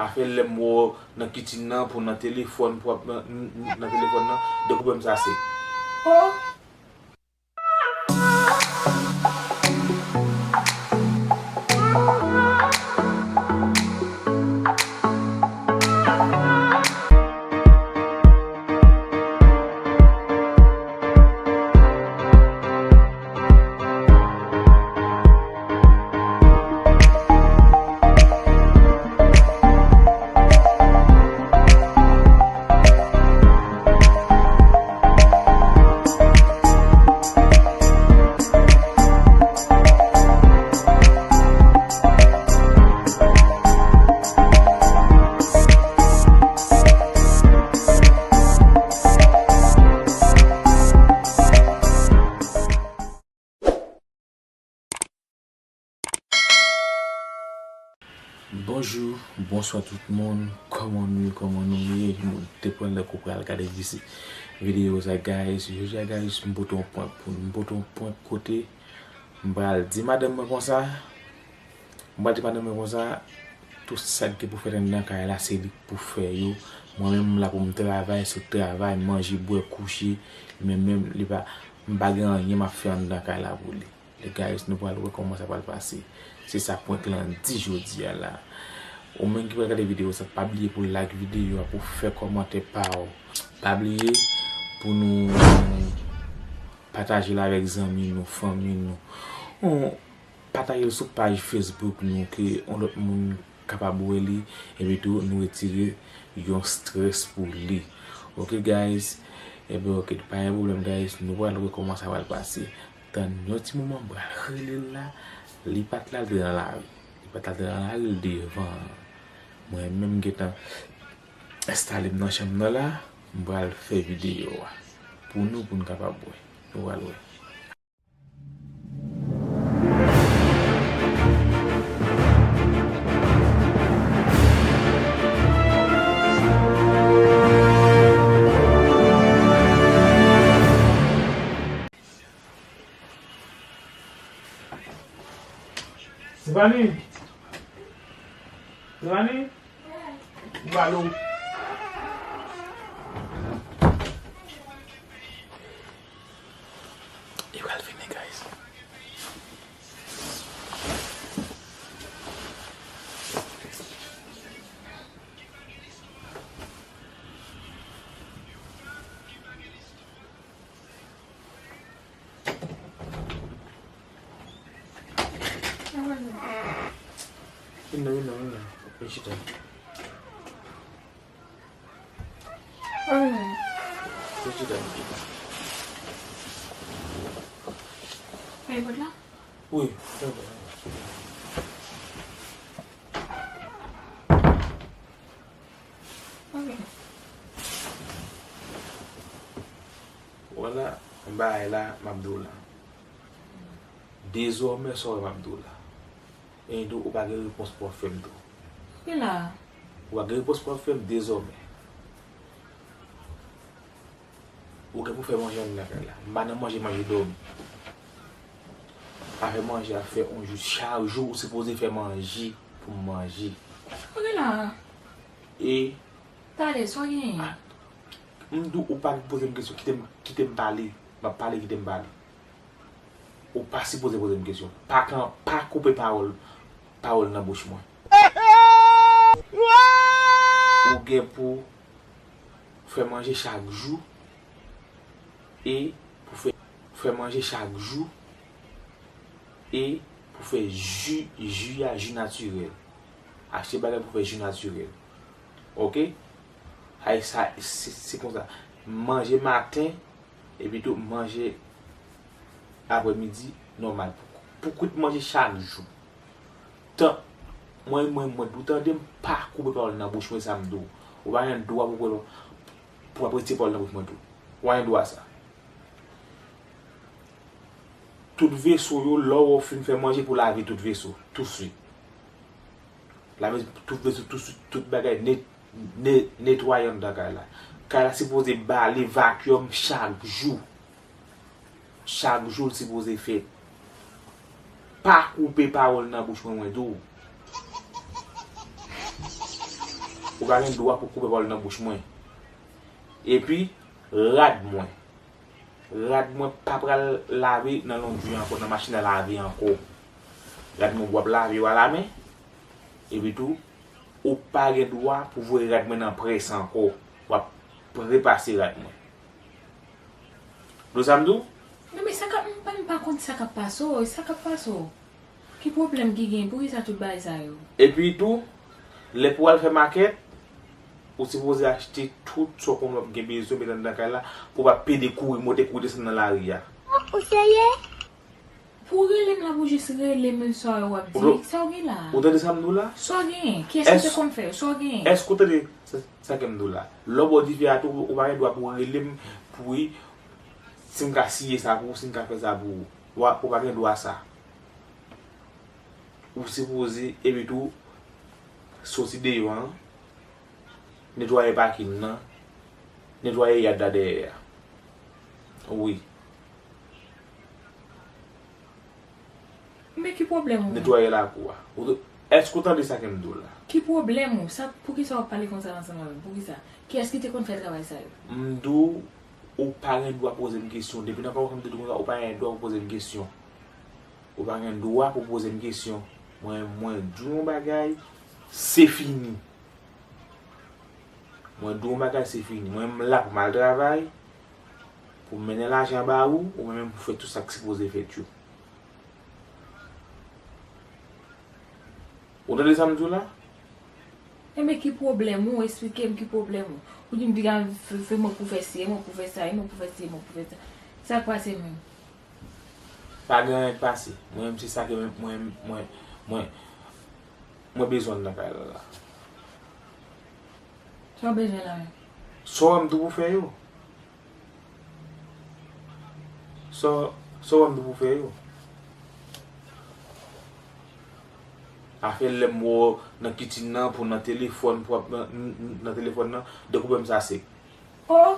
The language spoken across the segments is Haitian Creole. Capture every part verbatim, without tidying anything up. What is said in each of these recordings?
Afè lè m wè w nan kichen nan, pou nan telefòn, pou w ap nan, nan telefòn nan, de koup m sa se. Oh! Bonjou, bonswa tout moun. Kòman nou ye, kòman nou ye? Nou te pran lè kou pral gade visi videyo sa, guys. Jodi a, guys, m pote yon prank pou nou. M pote yon prank kote m pral di madanm mwen konsa, m pral di madanm mwen konsa, tout sa k gen pou fèt anndan kay la, se li k pou fè yo. Mwen menm, m la pou m travay, sot travay, manje, bwè, kouche. Li menm menm, li pa, m pa gen anyen m ap fè anndan kay la pou li. Guys, nou pral wè kòman sa pral pase. Se sa prank lan di jodi a la. Ou menm ki pral gade videyo sa, pa bliye pou like videyo a, pou fè kòmantè pa w. Pa bliye pou nou pataje l avèk zanmi nou, fanmi nou. Ou pataje l sou paj Facebook nou, ke yon lòt moun kapab wè li, epi tou nou retire yon strès pou li. Ok, guys? Ebyen, ok, pa gen pwoblèm, guys. Nou pral wè kòman sa pral pase. Tann yon ti moman, m pral rele l la. Li pa t la, l te nan lari. Li pa t la, l te nan lari, l devan. Mwen menm, m gentan enstale m nan chanm nan la. M pral fè videyo a pou nou, pou n kapab wè. Nou pral wè. Stéphanie! Stéphanie! Ou pale w. Li pral vini, guys. Vin non, vin non, vin non. Vin chita. Vin chita, vin chita. Fèy vòt la? Wi, fèy vòt la. Ok. Vwala, bagay la, m ap di w la. Dezòmè, sa w wè m ap di w la. Endour, ou pa gen repons pou w ap fè m tou. Ki la? Ou pa gen repons pou w ap fè m dezòmè. Ou gen pou fè manje anndan kay la. M pa nan manje, manje dòmi. Afè manje a fè yon jou. Chak jou ou sipoze fè manje pou m manje. Ok la. E talè, sa w genyen? M di w, ou pa poze m kesyon, kite m, kite m pale. M ap pale, kite m pale. Ou pa sipoze poze m kesyon. Pa kan, pa koupe pawòl, pawòl nan bouch mwen. Ou gen pou fè manje chak jou e pou fè, fè manje chak jou e pou fè ji, ji a, ji natirèl. Achte bagay pou fè ji natirèl. Ok? Ay sa, se, se konsa. Manje maten, epi tou manje aprèmidi nòmal. Pou, pou kwit manje chak jou. Tan, mwen, mwen, mwen, pou tande m pa koupe pawòl nan bouch mwen, sa m di w. Ou pa gen dwa pou, pou, pou ap retire pawòl nan bouch mwen tou. Ou pa gen dwa sa. Tout veso yo, lè w fin fè manje, pou lave tout veso, tousuit. Lave tout veso, tousuit, tout bagay net, ne-, netwaye anndan kay la. Kay la sipoze bale, vacuum chak jou. Chak jou l sipoze fèt. Pa koupe pawòl nan bouch mwen, mwen di w. Ou pa gen dwa pou koupe pawòl nan bouch mwen. Epi, rad mwen. Rad mwen pa pral lave nan londri ankò, nan machin a lave ankò. Rad mwen w ap lave yo alamen. Epi tou, ou pa gen dwa pou voye rad mwen nan près ankò. W ap repase rad mwen. Ou sa m di w? Non, men sa k ap, m pa, m pa konn sa k ap pase w, sa k ap pase w. Ki pwoblèm ki gen? Poukisa tout bagay sa yo? Epi tou, lè pou w al fè makèt, ou sipoze achte tout sa w konn w ap gen bezwen, met anndan kay la, pou w pa pede kouri monte, kouri desann nan lari a. Ou serye? Pou w rele m la, pou w jis rele m sa w ap di, sa w gen la? Ou tande sa m di w la? Sa w gen? Kiyès ki te konn fè yo? Sa w gen? Èske w tande sa, sa ke m di w la? Lè w bò dife a tou, ou pa gen dwa pou w rele m, pou wi, si m ka siye sa pou ou, si m ka fè sa pou ou. Ou pa, ou pa gen dwa sa. Ou sipoze, epi tou, soti deyò an, netwaye pakin nan, netwaye yad la dèyè a. Wi. Men ki pwoblèm ou? Netwaye lakou a. Ou t-, èske w tande sa ke m di w la? Ki pwoblèm ou? Sa, poukisa w ap pale konsa ansanm avè m? Poukisa? Kiyès ki te konn fè travay sa yo? M di w, ou pa gen dwa poze m kesyon. Depi nan kòmansman m te di w konsa, ou pa gen dwa pou poze m kesyon. Ou pa gen dwa pou poze m kesyon. Mwen, mwen di w yon bagay, se fini. Mwen di w yon bagay, se fini. Mwen, m la pou m al travay, pou m mennen lajan ba ou, ou menm pou fè tout sa k sipoze fèt yo. Ou tande sa m di w la? Enben, ki pwoblèm ou? Esplike m ki pwoblèm ou. Ou di m, "Piga, fè, fè mwen pou fè si, e mwen pou fè sa, e mwen pou fè si, e mwen pou fè sa." Sa k pase menm? Pa gen anyen k pase. Mwen menm, se sa ke mwen, mwen, mwen, mwen, mwen bezwen nan kay la la. Sa w bezwen la menm? Sa w wè m tou pou fè yo. Sa, sa w wè m tou pou fè yo. Afè lè m wè w nan kichen nan, pou nan telefòn, pou ap nan, nan, nan telefòn nan, dekoupe m sa sèk. Oh!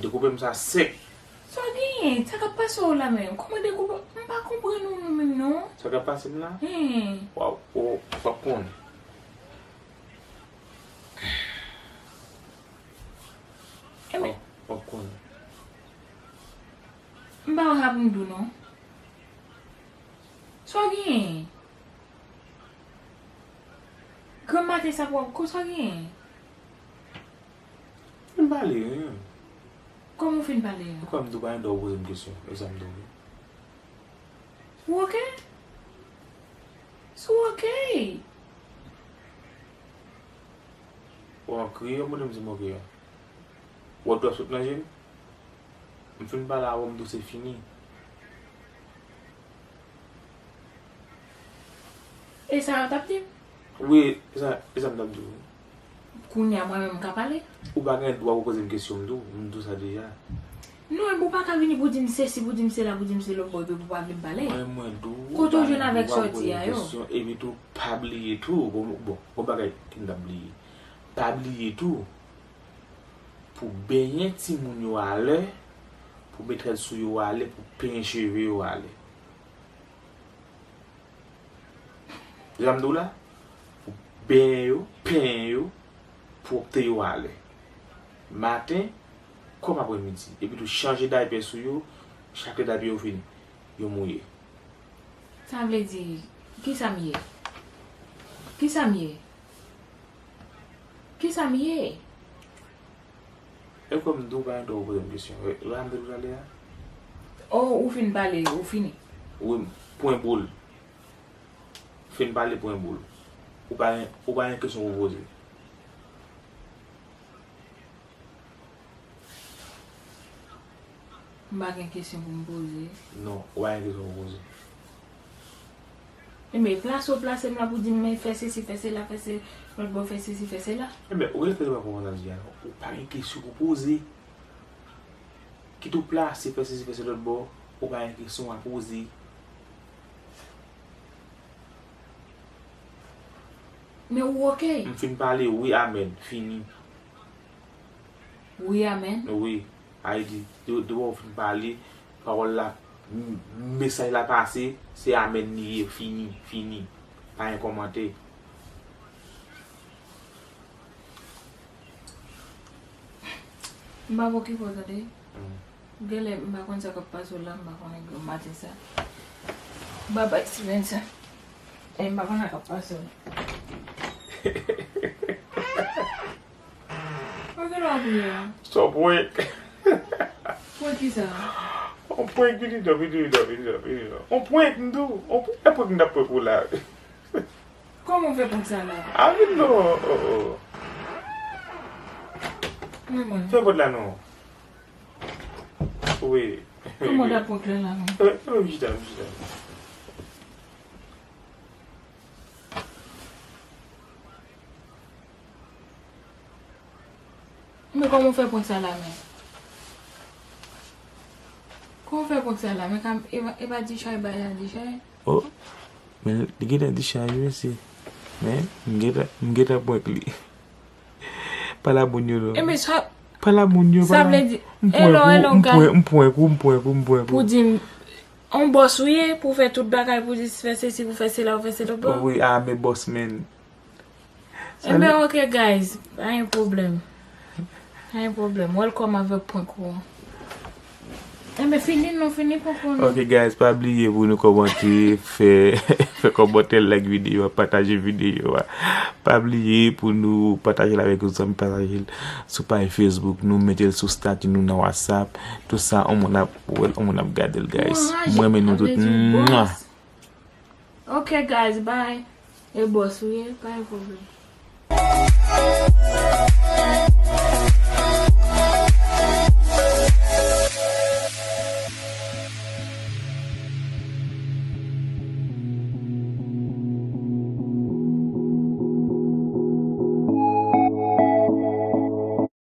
Dekoupe m sa sèk. Sa w genyen? Sa k ap pase w la menm? Kòman dekoupe? M pa konprann ou menm non. Sa k ap pase m la? Hen. W ap, w ap konnen. Enben, w ap, w ap konnen. M pa wè sa pou m di w non. Sa w genyen? Granmaten sa pou w ap, ko sa w genyen? M pale, wi. Kòman w fin pale a? Ou kwè m di w pa gen dwa w poze m kesyon? E sa m di w, wi. Ou oke? Si w oke? Ou ap kriye, ou mande m si m oke a. Ou ap dwa sot nan je m? M fin pale avè w, m di w se fini. E sa yo t ap di m? Wi, e sa, e sa m t ap di w. Kounye a mwen menm m ka pale? Ou pa gen dwa pou poze m kesyon, m di w, m di w sa deja. Non, epi ou pa ka vini pou di m sesi, pou di m sela, pou di m se lòtbò, epi ou pa vle m pale. Mwen, mwen di w, ou pa gen dwa pou poze m kesyon, epi tou, pa bliye tou, bon, bon, bon bagay ke m t ap bliye. Pa bliye tou, pou benyen timoun yo alè, pou met rad sou yo alè, pou penyen cheve yo alè. Jan m di w la, pou benyen yo, penyen yo, pwòpte yo alè. Maten, kòm aprèmidi. Epi tou chanje daypè sou yo, chak lè daypè yo fini, yo mouye. Sa vle di, kisa m ye? Kisa m ye? Kisa m ye? E kwè m di w pa gen dwa w poze m kesyon. E, e pa m te di w talè a? Oh, ou fin pale, ou fini. Wi, pwen boul. Fin pale, pwen boul. Ou pa gen, ou pa gen kesyon pou poze. M pa gen kesyon pou m poze. Non, ou pa gen kesyon pou poze. Enben, plase w plase m la pou di m, men fè sesi, fè sela, fè se, lòt bò fè sesi, fè sela. Enben, ou rete pa konprann sa m di a non. Ou pa gen kesyon pou poze. Kit ou plase, fè sesi, fè se lòt bò, ou pa gen kesyon a poze. Men ou oke? M fin pale, wi, amèn, fini. Wi, amèn? Wi, Ayiti, de, de ou fin pale, pawòl la, m, mesaj la pase, se amèn li ye, fini, fini. Pa gen kòmantè. M pa okipe w tande. Genlè m pa konn sa k ap pase w la, m pa konnen granm maten sa. Babay Stevenson. E m pa konn sa k ap pase w la. Anpil w ap ri a. Sa w prank. Prank ki sa? On prank, vini non, vini non, vini non, vini non. On prank m di w. On prank, e prank m t ap prank ou la. Kòman w fè prank sa la? A vini non, oh, oh. Mwen, mwen. Fè pòt la non. Wi. Kòman w t ap prank la la non? E, e, chita, chita. Men kòman w fè prank sa la men? Kòman w fè prank sa la men? Ka, e pa, e pa di chay bay la di chay? Oh, men li gentan di chay wi mesye. Men, m gentan, m gentan prank li. Pale a moun yo non. E men sa. Pale a moun yo, sa vle di, m prank ou, m prank ou, m prank ou, m prank ou. Pou di m, on bòs ou ye, pou fè tout bagay, pou di fè sesi, pou fè sela, pou fè sela. Wi, a men bòs men. Enben, ok, guys, pa gen pwoblèm. Pa gen pwoblèm. Welcome avèk prank ou an. Enben, fini, nou fini prank ou an. Ok, guys, pa bliye pou nou kòmante, fè, fè kòmantè, like videyo a, pataje videyo a. Pa bliye pou nou pataje l avèk yon zanmi, pataje l sou paj Facebook nou, mete l sou stati nou nan WhatsApp. Tout sa, on moun ap wè l, on moun ap gade l, guys. M renmen nou tout. Mwa. Ok, guys, bye. E bòs ou ye, pa gen pwoblèm.